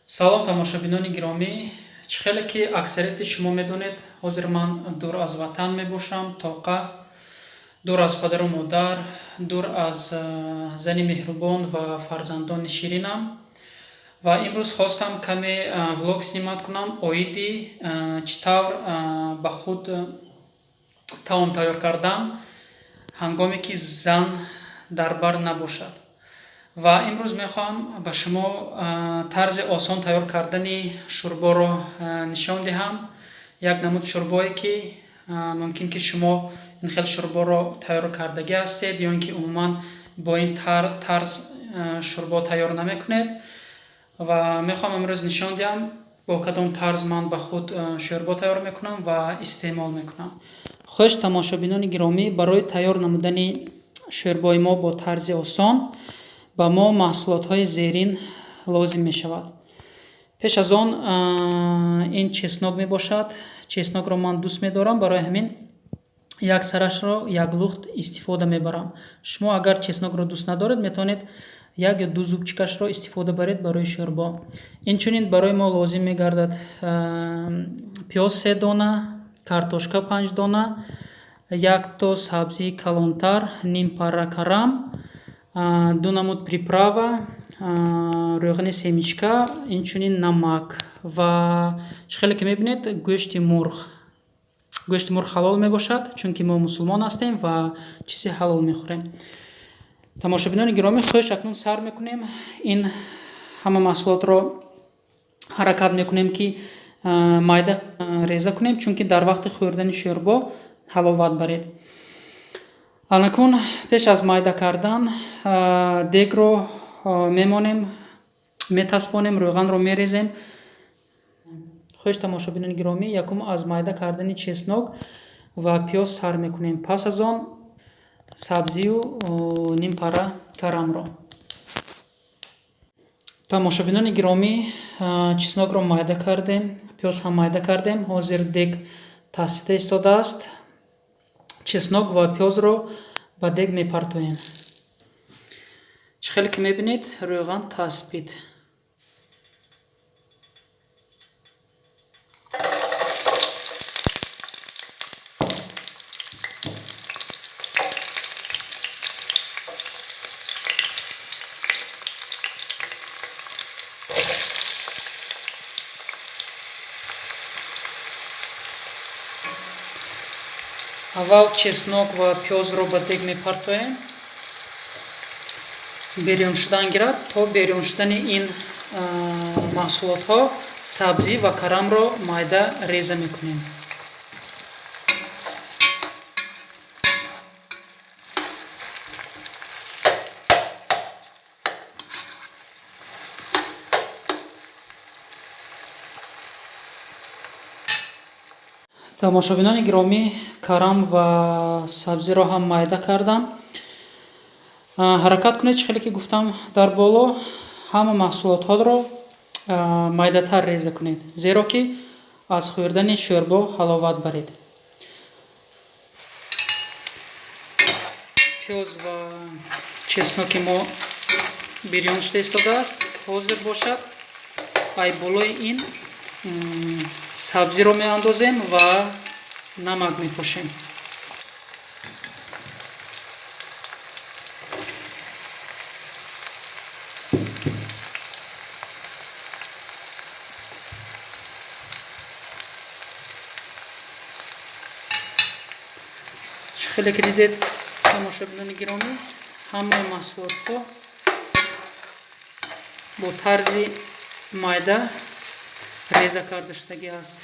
Салом, тамошобинони гиромӣ. Чӣ хеле ки аксарияти шумо медонед, ҳозир ман дур аз ватан мебошам, тоқа дур аз падару модар, дур аз зани меҳрубон ва фарзандони ширинам. Ва имрӯз хостам каме влог снимать кунам оиди чӣ тавр ба худ таом тайёр кардан, ҳангоме ки зан дар бар набошад. Ва имрӯз мехоҳам ба шумо тарзи осон тайёр кардани шӯрборо нишон диҳам. Як намуд шӯрбое, ки мумкин ки шумо ин хел шӯрборо тайёр кардагӣ ҳастед ё ин ки умуман бо ин тарз шӯрбо тайёр намекунед. Ва мехоҳам имрӯз нишон диҳам, бо кадом тарз ман ба худ шӯрбо тайёр мекунам ва истеъмол мекунам. Хуш, тамошобинони гиромӣ, барои тайёр намудани шӯрбои мо бо тарзи осон ба мо маҳсулотҳои зерин лозим мешавад. Пеш аз он ин чеснок мебошад. Чеснокро ман дӯст медорам, барои ҳамин як сарашро як лухт истифода мебарам. Шумо агар чеснокро дӯст надоред, метавонед як ё ду зубчикашро истифода баред барои шӯрбо. Инчунин барои мо лозим мегардад пиёз се дона, картошка 5 дона, як то сабзии калонтар, ним пара карам, ду намуд приправа, рӯғани семечка, инчунин намак ва, чӣ хеле ки мебинед, гӯшти мурғ. Гӯшти мурғ ҳалол мебошад, чунки мо мусулмон ҳастем ва чизи ҳалол мехӯрем. Тамошобинони гиромӣ, хуш, акнун сар мекунем. Ин ҳама маҳсулотро ҳаракат мекунем, ки майда реза кунем, чунки дар вақти хӯрдани шӯрбо ҳаловат баред. Анакун пеш аз майда кардан дегро мемонем, метаспонем, рӯғанро мерезем. Хуш, тамошобинони гиромӣ, якум аз майда кардани чеснок ва пиёз сар мекунем, пас аз он сабзию ним пара карамро. Тамошобинони гиромӣ, чеснокро майда кардем, пиёз ҳам майда кардем. Ҳозир дег таъсида истодааст. Чеснок ва пиёзро ба дег мепартоем. Чӣ хеле ки мебинед, рӯған таспид. Аввал чеснок ва пиёзро ба дег мепартоем, берён шудан гирад. То берён шудани ин маҳсулотҳо сабзӣ ва карамро майда реза мекунем. Тамошобинони гиромӣ, карам ва сабзиро ҳам майда кардам. Ҳаракат кунед, чӣ хеле ки гуфтам дар боло, ҳама маҳсулотҳоро майдатар реза кунед, зеро ки аз хӯрдани шӯрбо ҳаловат баред. Пиёз ва чесноки мо бирён шуда истодааст. Ҳозир бошад, ай болои ин сабзиро меандозем ва намак мепошем. Хеле ки дидед, тамошобинони гиромӣ, ҳамаи маҳсулотҳо бо тарзи майда реза карда шудагӣ аст.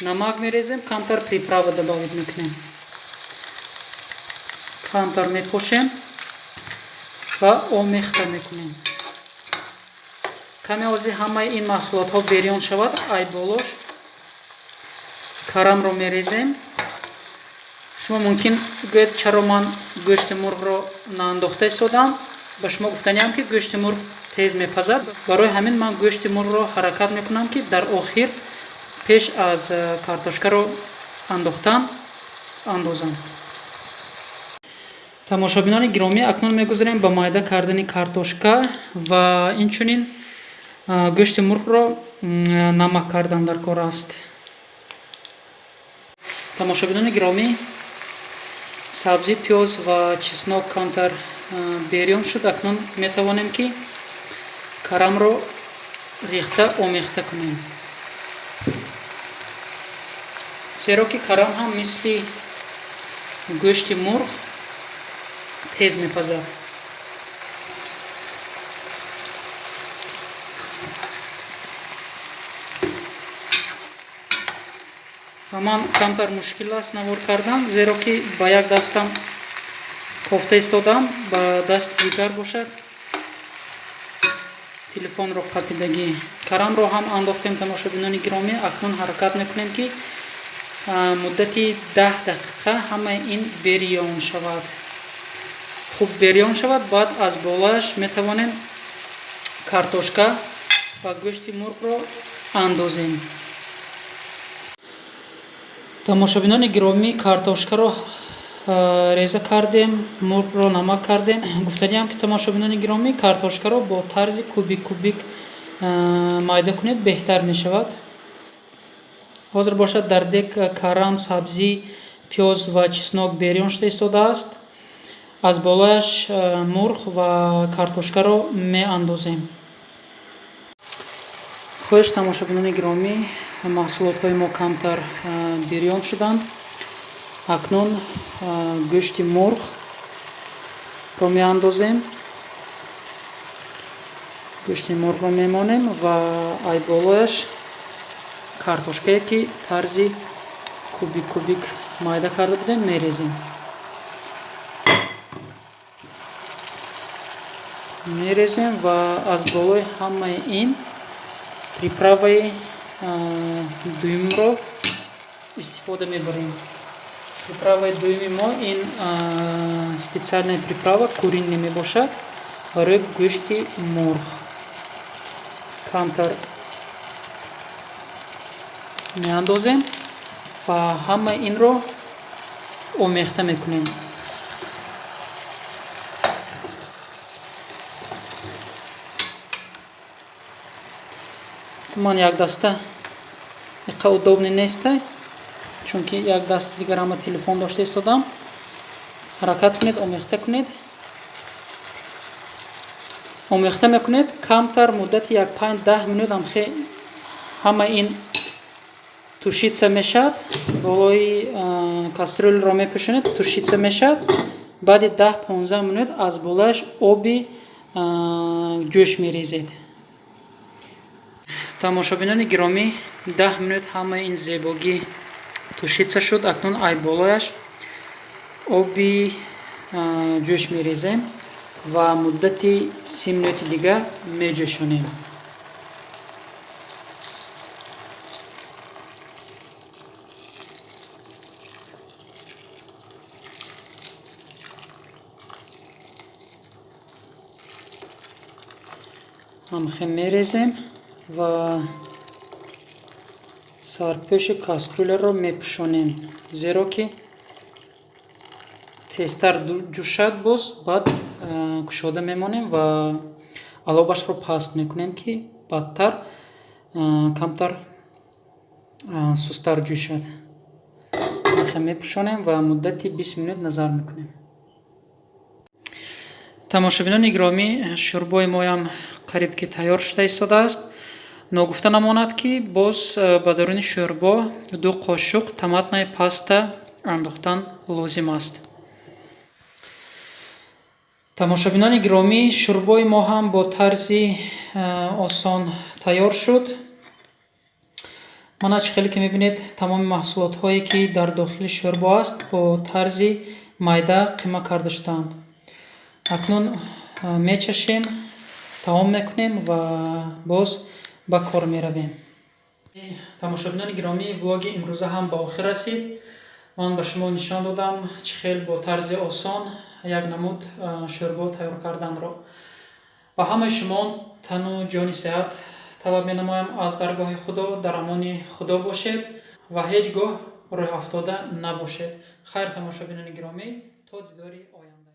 Намак мерезем, камтар приправа добавить мекунем, камтар мепошем ва омехта мекунем. Каме ози ҳамаи ин маҳсулотҳо берён шавад, ай болош карамро мерезем. Шумо мумкин гӯед, чаро ман гӯшти мурғро наандохта истодам. Ба шумо гуфтаниам, ки гӯшти мурғ тез мепазад. Барои ҳамин ман гӯшти мурғро ҳаракат мекунам, ки дар охир, пеш аз картошкаро андохтан, андозам. Тамошобинони гиромӣ, акнун мегузарем ба майда кардани картошка ва инчунин Гӯшти мурғро намак кардан дар кор аст. Тамошобинони гиромӣ, сабзӣ, пиёз ва чеснок камтар берён шуд. Акнун метавонем, ки карамро рехта омехта кунем, зеро ки карам ҳам мисли гӯшти мурғ тез мепазад. Ба ман камтар мушкил аст навор кардан, зеро ки ба як дастам кофта истодам, ба дасти дигар бошад телефонро қапидагӣ. Карамро ҳам андохтем, тамошобинони гиромӣ. Акнун ҳаракат мекунем, ки муддати 10 дақиқа ҳамаи ин берён шавад, хуб берён шавад. Баъд аз болояш метавонем картошка ва гӯшти мурғро андозем. Тамошобинони гиромӣ, картошкаро реза кардем, мурғро намак кардем. Гуфтаниам, ки, тамошобинони гиромӣ, картошкаро бо тарзи кубик кубик майда кунед, беҳтар мешавад. Ҳозир бошад, дар дег карам, сабзӣ, пиёз ва чеснок берён шуда истодааст. Аз болояш мурғ ва картошкаро меандозем. Хуш, тамошобинони гиромӣ, маҳсулотҳои мо камтар бирён шуданд. Акнун гӯшти мурғро меандозем, гӯшти мурғро мемонем ва ай болояш картошкае, ки тарзи кубик кубик майда карда будем, мерезем. Мерезем ва аз болои ҳамаи ин приправаи дуюмро истифода мебарем. Приправаи дуюми мо ин специальная приправа куриный мебошад, барои гӯшти мурғ. Камтар меандозем ва ҳамаи инро омехта мекунем. Ман якдаста иқа удобный нестай, чунки як дасти дигар ҳама телефон дошта истодам. Ҳаракат кунед, омехта кунед. Омехта мекунед камтар, муддати як 5-10 минут амхе ҳама ин тушиться мешавад. Болои кастрюльро мепӯшонед, тушиться мешавад. Баъди 10-15 минут аз болояш оби ҷӯш мерезед. Тамошобинони гиромӣ, 10 минут ҳамаи ин зебогӣ тушиться шуд. Акнун ай болояш оби ҷӯш мерезем ва муддати 30 минути дигар меҷӯшонем. Ҳамхе мерезем ва сарпӯши кастрюляро мепӯшонем, зеро ки тезтар ҷӯшад. Боз баъд кушода мемонем ва алобашро паст мекунем, ки баъдтар камтар сустар ҷӯшад. Мепӯшонем ва муддати 20 минут назар мекунем. Тамошобинони гиромӣ, шӯрбои моям қариб ки тайёр шуда истодааст. Ногуфта намонад, ки боз ба даруни шӯрбо 2 қошуқ томатная паста андохтан лозим аст. Тамошобинони гиромӣ, шӯрбои мо ҳам бо тарзи осон тайёр шуд. Мана, чӣ хеле ки мебинед, тамоми маҳсулотҳое, ки дар дохили шӯрбо аст, бо тарзи майда қима карда шудаанд. Акнун мечашем, таом мекунем ва боз ба кор меравем. Тамошобинони гиромӣ, влоги имрӯза ҳам ба охир расид. Ман ба шумо нишон додам, чӣ хел бо тарзи осон як намуд шӯрбо тайёр карданро. Ба ҳамаи шумо тану ҷони сеҳат талаб менамоям аз даргоҳи Худо. Дар амони Худо бошед ва ҳеҷ гоҳ рӯҳафтода набошед. Хайр, тамошобинони гиромӣ, то дидори оянда.